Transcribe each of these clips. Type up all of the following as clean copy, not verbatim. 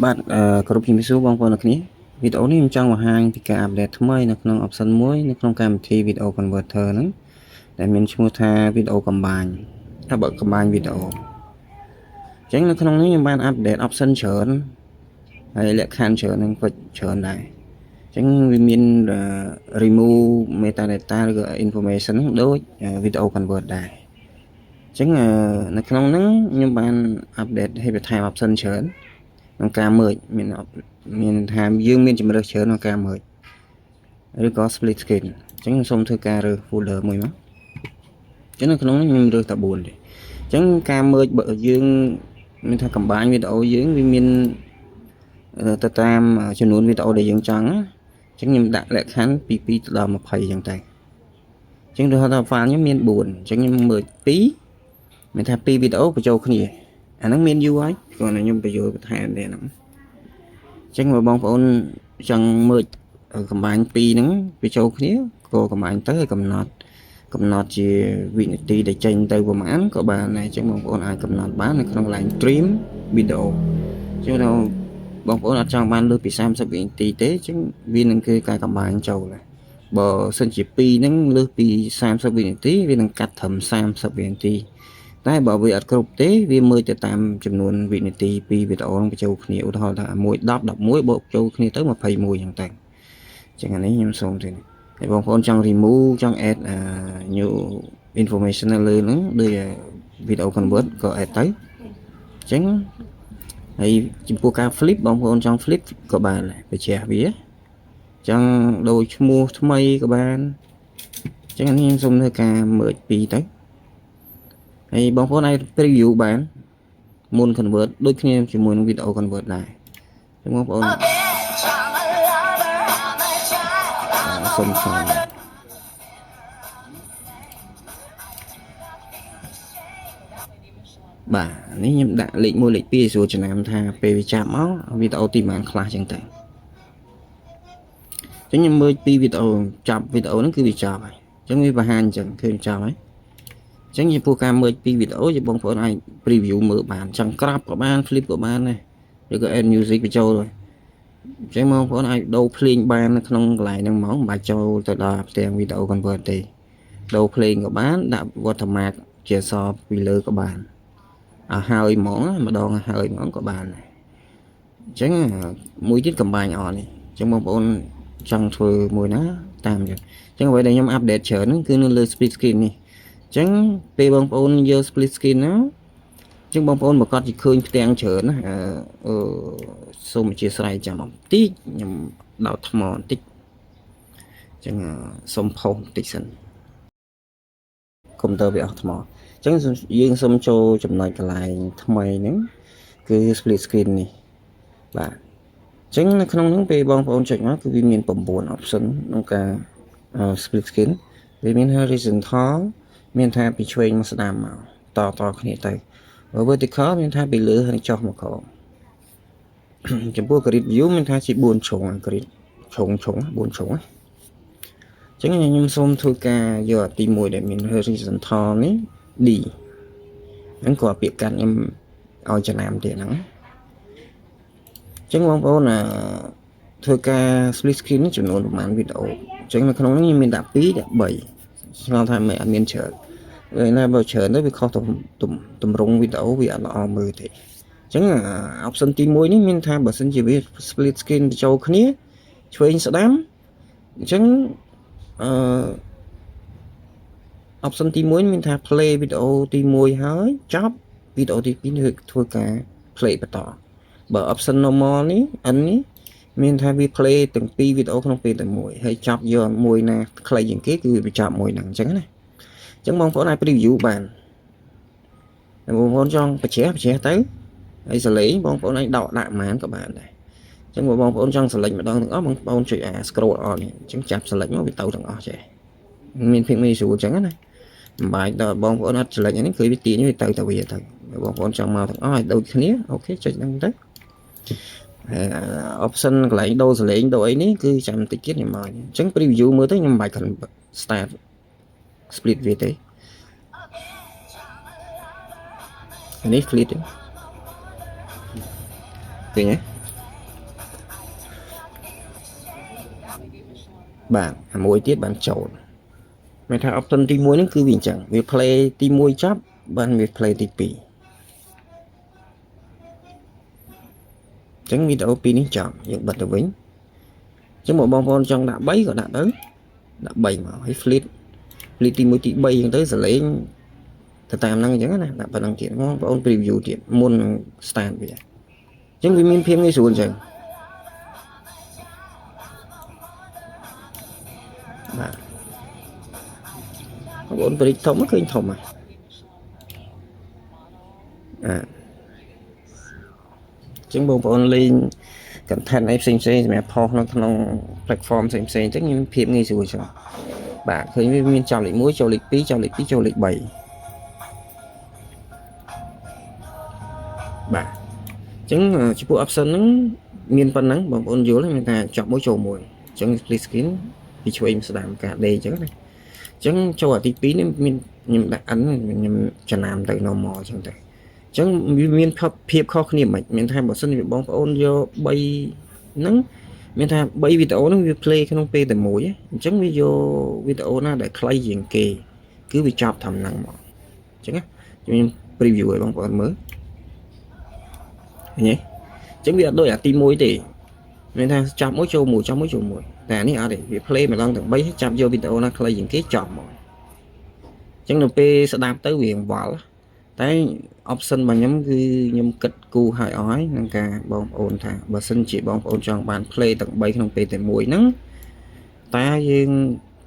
បាទអឺគ្រប់ជំរាបសួរបងប្អូនអ្នកគ្នាវីដេអូនេះខ្ញុំចង់បង្ហាញពីការ update ថ្មីនៅក្នុង option មួយនៅក្នុងកម្មវិធី Video Converter ហ្នឹងដែលមានឈ្មោះថា Video Combine ថាបើ Combine Video អញ្ចឹងនៅក្នុងនេះខ្ញុំបាន update option ច្រើនហើយលក្ខខណ្ឌច្រើននឹងពិតច្រើនដែរអញ្ចឹងវាមាន remove metadata ឬក៏ information ហ្នឹងដូច video convert ដែរអញ្ចឹងនៅក្នុងហ្នឹងខ្ញុំបាន update ឲ្យបន្ថែម option ច្រើនក្នុងការ merge មានមានថាយើងមានជំរើសច្រើនក្នុងការ merge ឬក៏ split screen អញ្ចឹងខ្ញុំសូមធ្វើការរើស folder មួយមកអញ្ចឹងនៅក្នុងនេះខ្ញុំរើសតែ4ទេអញ្ចឹងការ merge បើយើងមានថា combine វីដេអូយើងវាមានទៅតាមចំនួនវីដេអូដែលយើងចង់ណាអញ្ចឹងខ្ញុំដាក់លក្ខខណ្ឌពី2ទៅដល់20អញ្ចឹងទៅអញ្ចឹងដូចថា file ខ្ញុំមាន4អញ្ចឹងខ្ញុំ merge 2មានថា2វីដេអូបញ្ចូលគ្នាអាហ្នឹងមានយូរហើយគ្រាន់តែខ្ញុំបញ្យល់បន្ថែមទេហ្នឹងអញ្ចឹងបើបងប្អូនចង់ merge combine 2ហ្នឹងបញ្ចូលគ្នាក៏ combine ទៅឲ្យកំណត់កំណត់ជាវិនាទីដែលចេញទៅប្រហែលក៏បានដែរអញ្ចឹងបងប្អូនអាចកំណត់បាននៅក្នុងកន្លែង trim video អញ្ចឹងដល់បងប្អូនអត់ចង់បានលើសពី30វិនាទីទេអញ្ចឹងវានឹងគឺការ combine ចូលដែរបើសិនជា2ហ្នឹងលើសពី30វិនាទីវានឹងកាត់ត្រឹម30វិនាទីតែបើវាអត់គ្រប់ទេវាមើលទៅតាមចំនួនវិនាទីពីវីដេអូនឹងបញ្ចូលគ្នាឧទាហរណ៍ថា1 10 11បូកចូលគ្នាទៅ21អញ្ចឹងទៅអញ្ចឹងអានេះខ្ញុំសូមទេហើយបងប្អូនចង់ remove ចង់ add new information នៅលើហ្នឹងដូច video convert ក៏ add ទៅអញ្ចឹងហើយចំពោះការ flip បងប្អូនចង់ flip ក៏បានដែរបញ្ជាក់វាចង់ដូរឈ្មោះថ្មីក៏បានអញ្ចឹងនេះខ្ញុំសូមធ្វើការ merge ពីរទៅហើយបងប្អូនអាច preview បានមុន convert ដូចគ្នាជាមួយនឹង video convert ដែរអញ្ចឹងបងប្អូន I'm a lover, I'm a child, I'm a សូមស្នើ mother. បាទនេះខ្ញុំដាក់លេខ1លេខ2ឲ្យស្រួលចំណាំថាពេលវាចាប់មកវីដេអូទីប៉ុន្មានខ្លះចឹងទៅអញ្ចឹងខ្ញុំមើលពីវីដេអូចាប់វីដេអូហ្នឹងគឺវាចាប់ហើយអញ្ចឹងវាបង្ហាញអញ្ចឹងឃើញចាប់ហើយអញ្ចឹងចំពោះការមើលពីវីដេអូជាបងប្អូនអាច preview មើលបានចង់ crop ក៏បាន flip ក៏បានដែរឬក៏ add music បញ្ចូលហើយអញ្ចឹងបងប្អូនអាចដូរភ្លេងបាននៅក្នុងកន្លែងហ្នឹងហ្មងមិនបាច់ចូលទៅដល់ផ្ទាំង video convert ទេដូរភ្លេងក៏បានដាក់ watermark ជាអក្សរពីលើក៏បានឲ្យហើយហ្មងម្ដងឲ្យហើយហ្មងក៏បានដែរអញ្ចឹងមួយទៀត combine អស់នេះអញ្ចឹងបងប្អូនចង់ធ្វើមួយណាតាមអញ្ចឹងអញ្ចឹងអ្វីដែលខ្ញុំ update ច្រើនហ្នឹងគឺនៅលើ split screen នេះអញ្ចឹងពេលបងប្អូនយក split screen ណាអញ្ចឹងបងប្អូនប្រកាសជាឃើញផ្ទាំងច្រើនណាអឺអឺសូមអធិស្ឋានចាំបន្តិចខ្ញុំដោតថ្មបន្តិចអញ្ចឹងសូមផុសបន្តិចសិនកុំព្យូទ័រវាអស់ថ្មអញ្ចឹងយើងសូមចូលចំណុចកន្លែងថ្មីហ្នឹងគឺ split screen នេះបាទអញ្ចឹងនៅក្នុងហ្នឹងពេលបងប្អូនចុចមកគឺវាមាន9 option ក្នុងការ split screen វាមាន horizontal មានថាពីឆ្វេងមកស្ដាំមកតតគ្នាទៅ vertical មានថាពីលើហើយចុះមកក្រោមចំពោះ grid view មានថាជា4ជ្រុង grid ជ្រុងជ្រុង4ជ្រុងអញ្ចឹងខ្ញុំសូមធ្វើការយកទី1ដែលមាន horizontal នេះ D ហ្នឹងក៏ពាក្យកាត់ខ្ញុំឲ្យចំណាំទៀតហ្នឹងអញ្ចឹងបងប្អូនអាធ្វើការ split screen នេះចំនួនប្រហែលវីដេអូអញ្ចឹងនៅក្នុងនេះខ្ញុំមានដាក់2ដាក់3ឆ្ងល់ថាមិនអត់មានច្រើនពេលណាបើច្រើនទៅវាខុសទម្រង់វីដេអូវាអត់ល្អមើលទេអញ្ចឹង option ទី1នេះមានថាបើសិនជាវា split screen បញ្ចូលគ្នាឆ្វេងស្ដាំអញ្ចឹងអឺ option ទី1មានថា play វីដេអូទី1ហើយចប់វីដេអូទី2គឺធ្វើការ play បន្តបើ option normal នេះ N នេះមានថាវា play ទាំងពីរវីដេអូក្នុងពេលតែមួយហើយចាប់យកមួយណាខ្លីជាងគេគឺវាបញ្ចប់មួយហ្នឹងអញ្ចឹងណាអញ្ចឹងបងប្អូនអាច preview បានហើយបងប្អូនចង់បញ្ច្រាស់បញ្ច្រាស់ទៅហើយសលេងបងប្អូនអាចដកដាក់ប៉ុន្មានក៏បានដែរអញ្ចឹងបើបងប្អូនចង់ select ម្ដងទាំងអស់បងប្អូនចុចអា scroll on នេះអញ្ចឹងចាប់ select មកវាទៅទាំងអស់ចេះមានភាពងាយស្រួលអញ្ចឹងណាមិនបាច់ដល់បងប្អូនអត់ select នេះគឺវាទាញវាទៅទៅវាទៅបងប្អូនចង់មកទាំងអស់ឲ្យដូចគ្នាOK ចុចហ្នឹងទៅហើយ option កន្លែងដូរសលេងដូរអីនេះគឺចាំតិចទៀតខ្ញុំមកអញ្ចឹង preview មើលទៅខ្ញុំមិនបាច់ start split វាទេនេះ split ទេឃើញទេ បាទអាមួយទៀតបានចូលមានថា option ទី1ហ្នឹងគឺវាអញ្ចឹងវា play ទី1ចប់បានវា play ទី2អញ្ចឹងវីដេអូពីរនេះចប់យើងបិទទៅវិញអញ្ចឹងបើបងប្អូនចង់ដាក់3ក៏ដាក់ទៅដាក់3មកហើយ split split ទី1ទី3អញ្ចឹងទៅសលេងទៅតាមហ្នឹងអញ្ចឹងណាដាក់ប៉ុណ្ណឹងទៀតបងប្អូន preview ទៀតមុននឹង start វាអញ្ចឹងវាមានភាពងាយស្រួលអញ្ចឹងបាទបងប្អូនព្រីកធំឃើញធំហ៎អាអញ្ចឹងបងប្អូនលេង content អីផ្សេងផ្សេងសម្រាប់ផុសនៅក្នុង platform ផ្សេងផ្សេងអញ្ចឹងមានភាពងាយស្រួលចឹងបាទឃើញវាមានចប់លេខ1ចូលលេខ2ចូលលេខ2ចូលលេខ3បាទអញ្ចឹងចំពោះ option ហ្នឹងមានប៉ុណ្ណឹងបងប្អូនយល់មានថាចប់មួយចូលមួយអញ្ចឹង split screen ពីឆ្វេងស្ដាំការដេកអញ្ចឹងណាអញ្ចឹងចូលអាទី2នេះមានខ្ញុំដាក់ N ខ្ញុំចំណាំទៅ normal អញ្ចឹងទៅអញ្ចឹងវាមានភាពខុសគ្នាមិនមានថាបើសិនជាបងប្អូនយក3ហ្នឹងមានថា3វីដេអូហ្នឹងវា play ក្នុងពេលតែមួយអញ្ចឹងវាយកវីដេអូណាដែលខ្លីជាងគេគឺវាចប់ធំហ្នឹងមកអញ្ចឹងណាខ្ញុំ preview ឲ្យបងប្អូនមើលឃើញទេអញ្ចឹងវាអត់ដូចអាទី1ទេមានថាចាប់មួយចូលមួយចាប់មួយចូលមួយតែអានេះអត់ទេវា play ម្ដងទាំង3ហើយចាប់យកវីដេអូណាខ្លីជាងគេចប់មកអញ្ចឹងនៅពេលស្ដាប់ទៅវាវល់តែ option របស់ខ្ញុំគឺខ្ញុំគិតគូរឲ្យអស់ហើយក្នុងការបងប្អូនថាបើសិនជាបងប្អូនចង់បាន play ទាំង3ក្នុងពេលតែមួយហ្នឹងតើយើង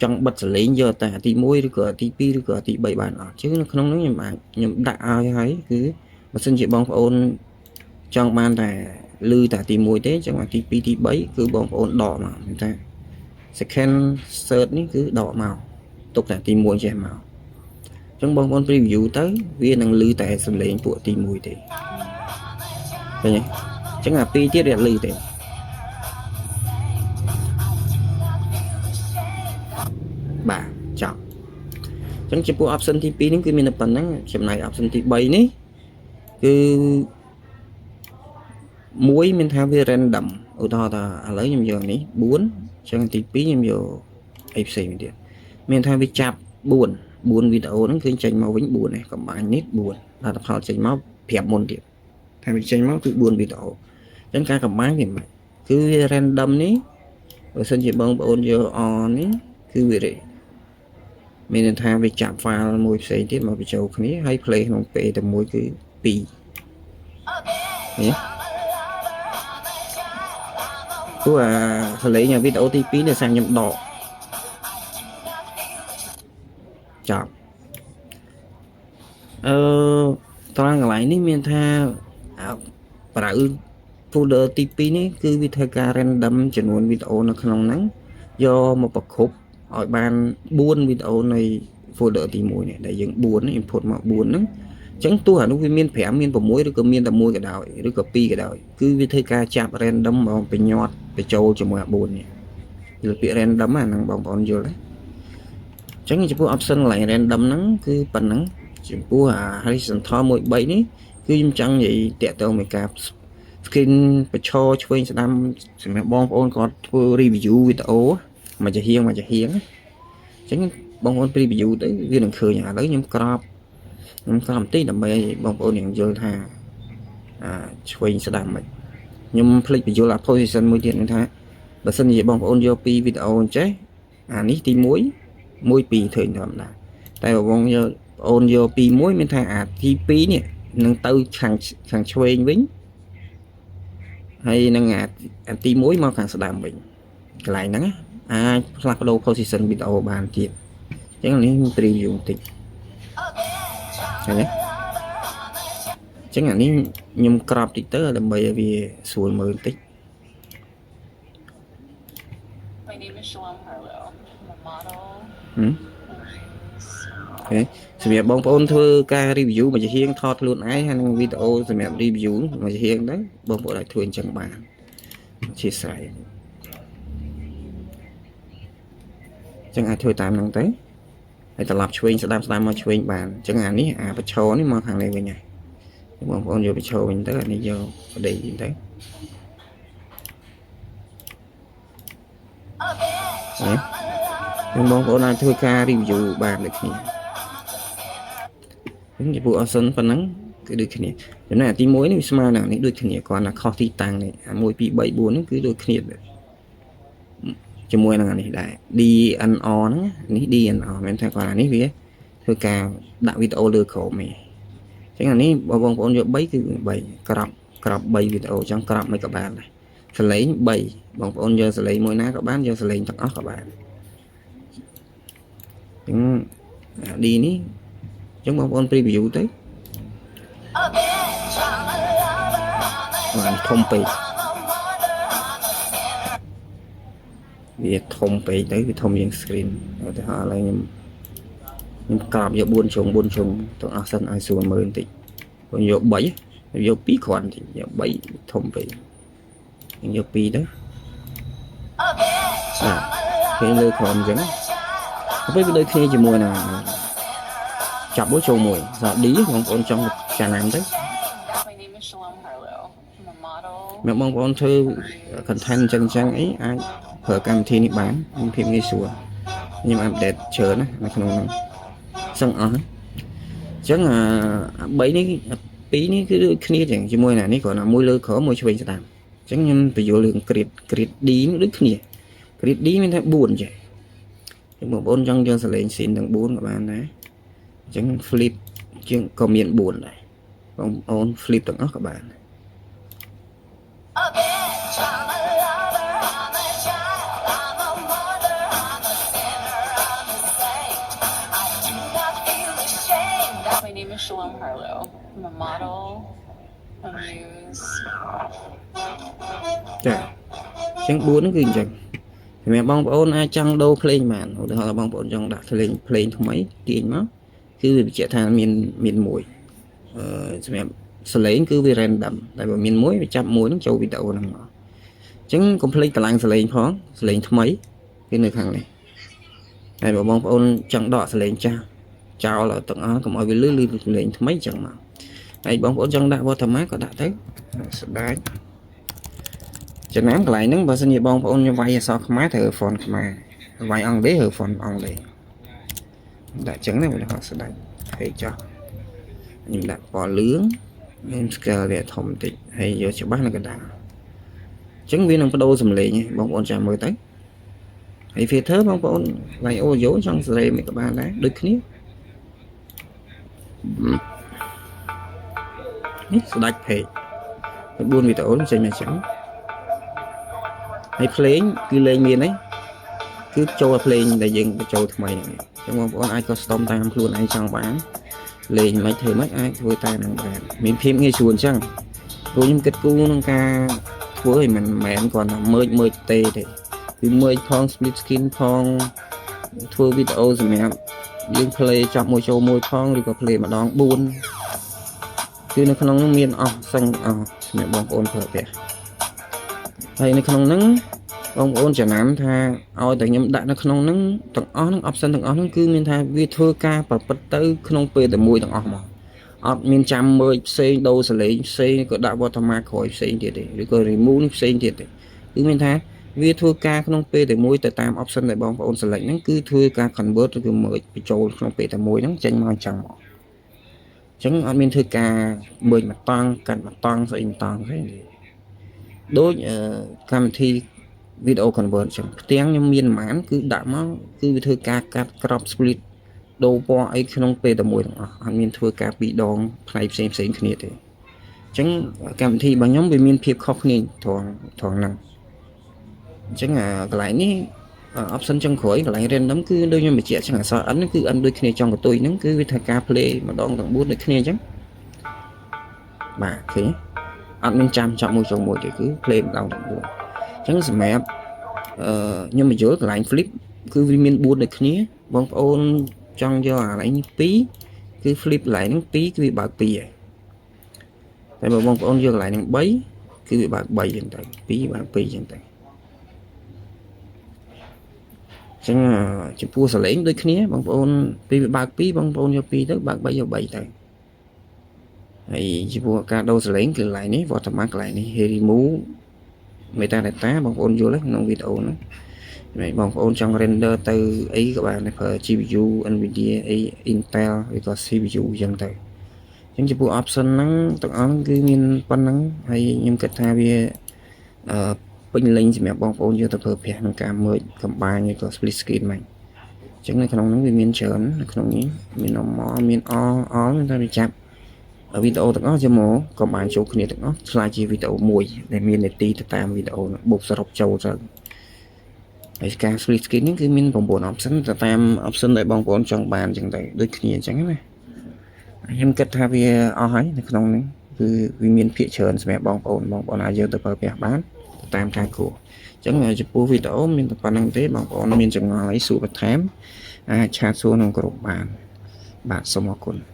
ចង់បិទសលេងយកតែអាទី1ឬក៏អាទី2ឬក៏អាទី3បានអត់ជាងនៅក្នុងហ្នឹងខ្ញុំអាចខ្ញុំដាក់ឲ្យហើយគឺបើសិនជាបងប្អូនចង់បានតែឮតែទី1ទេអញ្ចឹងអាទី2ទី3គឺបងប្អូនដកមកមានថា second third នេះគឺដកមកទុកតែទី1ចេះមកអញ្ចឹងបងប្អូន preview ទៅវានឹងឮតែសំឡេងពួកទី1ទេឃើញទេអញ្ចឹងអាពីរទៀតវាអត់ឮទេបាទចប់អញ្ចឹងចំពោះ option ទី2នេះគឺមានតែប៉ុណ្្នឹងចំណែក option ទី3នេះគឺមួយមានថាវា random ឧទាហរណ៍ថាឥឡូវខ្ញុំយកនេះ4អញ្ចឹងទី2ខ្ញុំយកអីផ្សេងទៀតមានថាវាចាប់4 4វីដេអូហ្នឹងគឺចេញមកវិញ4នេះកំបាញ់នេះ4លទ្ធផលចេញមកប្រាប់មុនទៀតថាវាចេញមកគឺ4វីដេអូអញ្ចឹងការកំបាញ់វាមិនគឺវា random នេះបើសិនជាបងប្អូនយក on នេះគឺវាមានន័យថាវាចាប់ file មួយផ្សេងទៀតមកបញ្ចូលគ្នាហើយ play ក្នុងពេលតែមួយគឺ2នេះព្រោះអាសលេងអាវីដេអូទី2នេះសាខ្ញុំដកចាប់អឺត្រង់កន្លែងនេះមានថាអាប្រៅ folder ទី2នេះគឺវាធ្វើការ random ចំនួនវីដេអូនៅក្នុងហ្នឹងយកមកប្រគប់ឲ្យបាន4វីដេអូនៃ folder ទី1នេះដែលយើង4នេះ input មក4ហ្នឹងអញ្ចឹងទោះអានោះវាមាន5មាន6ឬក៏មានតែ1ក៏ដោយឬក៏2ក៏ដោយគឺវាធ្វើការចាប់ random មកបញ្ញត្តិបញ្ចូលជាមួយអា4នេះយល់ពាក្យ random អាហ្នឹងបងប្អូនយល់ទេអញ្ចឹងចំពោះ option កន្លែង random ហ្នឹងគឺប៉ុណ្ណឹងចំពោះអា horizontal 1 3នេះគឺខ្ញុំចង់និយាយតាក់ទងមួយការ screen បញ្ឈរឆ្វេងស្ដាំសម្រាប់បងប្អូនគាត់ធ្វើ review វីដេអូមួយចំហៀងមួយចំហៀងអញ្ចឹងបងប្អូន preview ទៅវានឹងឃើញឥឡូវខ្ញុំក្របខ្ញុំក្របបន្តិចដើម្បីឲ្យបងប្អូននឹងយល់ថាអាឆ្វេងស្ដាំមិនខ្ញុំភ្លេចបញ្យល់អា position មួយទៀតនឹងថាបើសិនជាបងប្អូនយកពីវីដេអូអញ្ចេះអានេះទី1 1 2ឃើញធម្មតាតែបើបងយកបងអូនយកពី1មានថាអាទី2នេះនឹងទៅខាងខាងឆ្វេងវិញហើយនឹងអាអាទី1មកខាងស្ដាំវិញកន្លែងហ្នឹងអាចផ្លាស់ប្ដូរ position វីដេអូបានទៀតអញ្ចឹងនេះ preview បន្តិចឃើញទេអញ្ចឹងអានេះខ្ញុំក្របតិចទៅដើម្បីឲ្យវាស្រួលមើលបន្តិច My name is Shalom Harlow. I'm a model. ហឹម OK សម្រាប់បងប្អូនធ្វើការ review មួយចំហៀងថតខ្លួនឯងហើយនឹងវីដេអូសម្រាប់ review មួយចំហៀងទៅបងប្អូនអាចធ្វើអញ្ចឹងបានអធិស្ឋានអញ្ចឹងអាចធ្វើតាមហ្នឹងទៅហើយត្រឡប់ឆ្វេងស្ដាំស្ដាំមកឆ្វេងបានអញ្ចឹងអានេះអាបញ្ឈរនេះមកខាងនេះវិញហើយបងប្អូនយកបញ្ឈរវិញទៅអានេះយកប្តីវិញទៅ ណានឹងបងប្អូនអាចធ្វើការ review បានដូចគ្នាហ្នឹងចំពោះ option ប៉ុណ្ណឹងគឺដូចគ្នាចំណែកអាទី1នេះវាស្មើនឹងអានេះដូចគ្នាគ្រាន់តែខុសទីតាំងនេះអា1 2 3 4ហ្នឹងគឺដូចគ្នាជាមួយនឹងអានេះដែរ DNR ហ្នឹងនេះ DNR មានថាគាត់អានេះវាធ្វើការដាក់វីដេអូលើក្រោមឯងអញ្ចឹងអានេះបើបងប្អូនយក3គឺ3 crop crop 3វីដេអូចង់ crop មិនក៏បានដែរសលេង3បងប្អូនយកសលេងមួយណាក៏បានយកសលេងទាំងអស់ក៏បានអញ្ចឹងអា D នេះអញ្ចឹងបងប្អូន preview ទៅ A bitch, I'm a lover, I'm a បាទធំពេក I'm a mother, I'm a sinner. វាធំពេកទៅវាធំជាង screen ឧទាហរណ៍ឥឡូវខ្ញុំខ្ញុំ crop យក4ជ្រុង4ជ្រុងទាំងអស់សិនឲ្យស្រួលមើលបន្តិចព្រោះយក3យក2គ្រាន់តិចយក3ធំពេកខ្ញុំយក2ទៅ A bitch, បាទ I'm a គេលើក្រោមអញ្ចឹង lover, ទៅពេលវាដូចគ្នាជាមួយនឹងចាប់មួយចូលមួយសារ D បងប្អូនចង់ចំណាំទៅ My name is Shalom Harlow. I'm a model. មកបងប្អូនធ្វើ content អញ្ចឹងអញ្ចឹងអីអាចប្រើកម្មវិធីនេះបានមានភាពងាយស្រួលខ្ញុំ update ច្រើនណានៅក្នុងហ្នឹងសឹងអស់ហ្នឹងអញ្ចឹងអា3នេះ2នេះគឺដូចគ្នាចឹងជាមួយនឹងនេះគ្រាន់តែមួយលើក្រោមមួយឆ្វេងស្ដាំអញ្ចឹងខ្ញុំបញ្យល់រឿង grid grid D នេះដូចគ្នា grid D មានថា4ចេះចឹងបងប្អូនចង់យកសលេង scene ទាំង4ក៏បានដែរអញ្ចឹង flip ជាងក៏មាន4ដែរបងប្អូន flip ទាំងអស់ក៏បានដែរ A bitch, I'm a lover, I'm a child, I'm a mother, I'm a sinner, I'm a saint. I do not feel ashamed. My name is Shalom Harlow. I'm a model, a muse. ចាអញ្ចឹង4ហ្នឹងគឺអញ្ចឹងសម្រាប់បងប្អូនអាចចង់ដូរភ្លេងបានឧទាហរណ៍បងប្អូនចង់ដាក់ភ្លេងភ្លេងថ្មីទាញមកគឺវាបញ្ជាក់ថាមានមានមួយអឺសម្រាប់សលេងគឺវា random តែបើមានមួយវាចាប់មួយហ្នឹងចូលវីដេអូហ្នឹងមកអញ្ចឹងកុំភ្លេចតម្លើងសលេងផងសលេងថ្មីគឺនៅខាងនេះហើយបើបងប្អូនចង់ដកសលេងចាស់ចោលឲ្យទាំងអស់កុំឲ្យវាលឺលឺសលេងថ្មីអញ្ចឹងមកហើយបងប្អូនចង់ដាក់ watermark ក៏ដាក់ទៅស្ដាច់ ចំណាំកន្លែងហ្នឹងបើសិនជាបងប្អូនខ្ញុំវាយអក្សរខ្មែរត្រូវ font ខ្មែរវាយអង់គ្លេសឬ font អង់គ្លេសដាក់ចឹងណាវាហត់ស្ដាច់ហើយចោះខ្ញុំដាក់ពណ៌លឿងខ្ញុំ scale វាធំបន្តិចហើយយកច្បាស់នៅកណ្ដាលអញ្ចឹងវានឹងបដូរសំឡេងបងប្អូនចាំមើលទៅហើយ filter បងប្អូនឡៃ audio ចង់សេរីមិនក៏បានដែរដូចគ្នានេះស្ដាច់ page 4វីដេអូចេញមកចឹង ហើយភ្លេងគឺលេងមានហើយគឺចូលភ្លេងដែលយើងបញ្ចូលថ្មីហ្នឹងអញ្ចឹងបងប្អូនអាច custom តាមខ្លួនឯងចង់បានលេងមិនធ្វើមិនអាចធ្វើតាមនឹងបានមានភាពងាយស្រួលអញ្ចឹងព្រោះខ្ញុំគិតគូរក្នុងការធ្វើឲ្យមិនមែនគ្រាន់តែមើចមើចទេទេគឺមើចផង split screen ផងធ្វើវីដេអូសម្រាប់យើង play ចាប់មួយចូលមួយផងឬក៏ play ម្ដង4គឺនៅក្នុងនោះមានអស់សឹងអស់សម្រាប់បងប្អូនប្រើប្រាស់ហើយនៅក្នុងហ្នឹងបងប្អូនចំណាំថាឲ្យតែខ្ញុំដាក់នៅក្នុងហ្នឹងទាំងអស់ហ្នឹង option ទាំងអស់ហ្នឹងគឺមានថាវាធ្វើការប្រព្រឹត្តទៅក្នុងពេលតែមួយទាំងអស់មកអត់មានចាំមើលផ្សេងដូរសលេងផ្សេងក៏ដាក់ watermark ក្រោយផ្សេងទៀតទេឬក៏ remove នេះផ្សេងទៀតទេគឺមានថាវាធ្វើការក្នុងពេលតែមួយទៅតាម option ដែលបងប្អូន select ហ្នឹងគឺធ្វើការ convert ឬក៏ merge បញ្ចូលក្នុងពេលតែមួយហ្នឹងចេញមកអញ្ចឹងមកអញ្ចឹងអត់មានធ្វើការ merge មួយតង់កាត់មួយតង់ស្អីមួយតង់ទេដូចកម្មវិធី video convert អញ្ចឹងផ្ទាំងខ្ញុំមានប្រហែលគឺដាក់មកគឺវាធ្វើការកាត់ crop split ដូរពណ៌អីក្នុងពេលតែមួយទាំងអស់អត់មានធ្វើការពីរដងផ្នែកផ្សេងផ្សេងគ្នាទេអញ្ចឹងកម្មវិធីរបស់ខ្ញុំវាមានភាពខុសគ្នាត្រង់ត្រង់ហ្នឹងអញ្ចឹងអាកន្លែងនេះ option ចុងក្រោយកន្លែង random គឺដូចខ្ញុំបញ្ជាក់អញ្ចឹងអក្សរ N គឺ N ដូចគ្នាចុងកន្ទុយហ្នឹងគឺវាធ្វើការ play ម្ដងទាំង4ដូចគ្នាអញ្ចឹងបាទឃើញអត់មានចាំចាប់មួយចុងមួយទេគឺ play ម្ដងទាំង4អញ្ចឹងសម្រាប់អឺខ្ញុំបញ្យល់កន្លែង flip គឺវាមាន4ដូចគ្នាបងប្អូនចង់យកអាកន្លែងនេះ2គឺ flip កន្លែងហ្នឹង2គឺវាបើក2ហើយតែបើបងប្អូនយកកន្លែងហ្នឹង3គឺវាបើក3អញ្ចឹងទៅ2បើក2អញ្ចឹងទៅអញ្ចឹងចំពោះសលេងដូចគ្នាបងប្អូនពេលវាបើក2បងប្អូនយក2ទៅបើក3យក3ទៅហើយចំពោះការដូរសលេងគឺកន្លែងនេះ watermark កន្លែងនេះ remove metadata បងប្អូនយល់ទេក្នុងវីដេអូហ្នឹង ហើយបងប្អូនចង់ render ទៅអីក៏បានដែរប្រើ GPU NVIDIA អី Intel ឬក៏ CPU អញ្ចឹងទៅអញ្ចឹងចំពោះ option ហ្នឹងទាំងអស់គឺមានប៉ុណ្ណឹងហើយខ្ញុំគិតថាវាអឺពេញលេញសម្រាប់បងប្អូនយកទៅប្រើប្រាស់ក្នុងការ merge combine ឬក៏ split screen ហ្នឹងអញ្ចឹងនៅក្នុងហ្នឹងវាមានច្រើននៅក្នុងនេះមាន normal មាន all all មានតែវាចាប់វីដេអូទាំងអស់យកមក combine ចូលគ្នាទាំងអស់ឆ្លាយជាវីដេអូមួយដែលមាននាទីទៅតាមវីដេអូបូកសរុបចូលទៅហើយការ split screen នេះគឺមាន9 option ទៅតាម option ដែលបងប្អូនចង់បានអញ្ចឹងទៅដូចគ្នាអញ្ចឹងណាខ្ញុំគិតថាវាអស់ហើយនៅក្នុងនេះគឺវាមានភាគច្រើនសម្រាប់បងប្អូនបងប្អូនអាចយកទៅប្រើប្រាស់បានទៅតាមការគួរអញ្ចឹងចំពោះវីដេអូមានតែប៉ុណ្្នឹងទេបងប្អូនមានចម្ងល់អីសួរបន្ថែមអាច chat សួរក្នុងក្រុមបានបាទសូមអរគុណ។